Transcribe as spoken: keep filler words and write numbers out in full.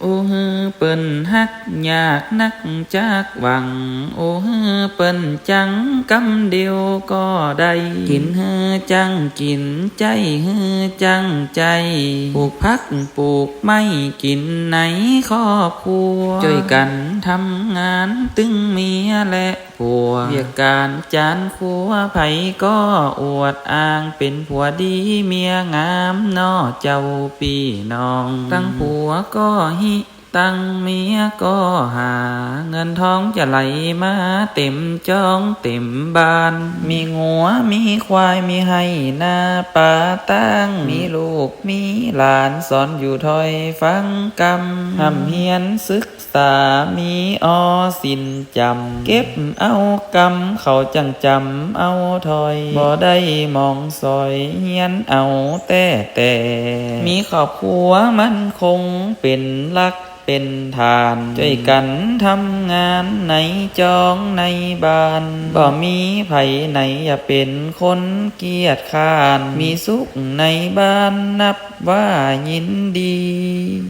โอหื้อเปิ้นฮักยากนักจักหวัง โอหื้อเปิ้นจังกำเดียวก็ได้ กิ๋นหื้อจั้งกิ๋น ใจ๊หื้อจั้งใจ๊ ปลูกผักปลูกไม้กิ๋นในครอบครัว จ้วยกั๋นทำงานตึงเมียและ ผัว เวียกก๋านจานครัวใผก็อวดอ้าง เป๋นผัวดีเมียงามเนาะเจ้าปี้น้อง ตังผัวก็ฮิ ตังเมียก็หา เงินทองจะไหลมาเต๋มจ๊องเต๋มบ้าน มีงัวมีควายมีไฮ่นาปาตั้ง มีลูกมีหลานสอนอยู่ถ้อยฟังกำ ฮ่ำเฮียนศึก ษามีออสินจ๋ำ เก็บเอากำเขาจั้งจ๋ำเอาถ้อย บ่ได้หมองสอยเฮียนเอาแต๊ๆ มีครอบครัวมั่นคงเป๋นหลักเป๋นฐาน จ้วยกั๋นทำงานในจ๊องในบ้าน บ่มีใผไหนอย่าเป๋นคนเกียจคร้าน มีสุขในบ้านนับว่ายินดี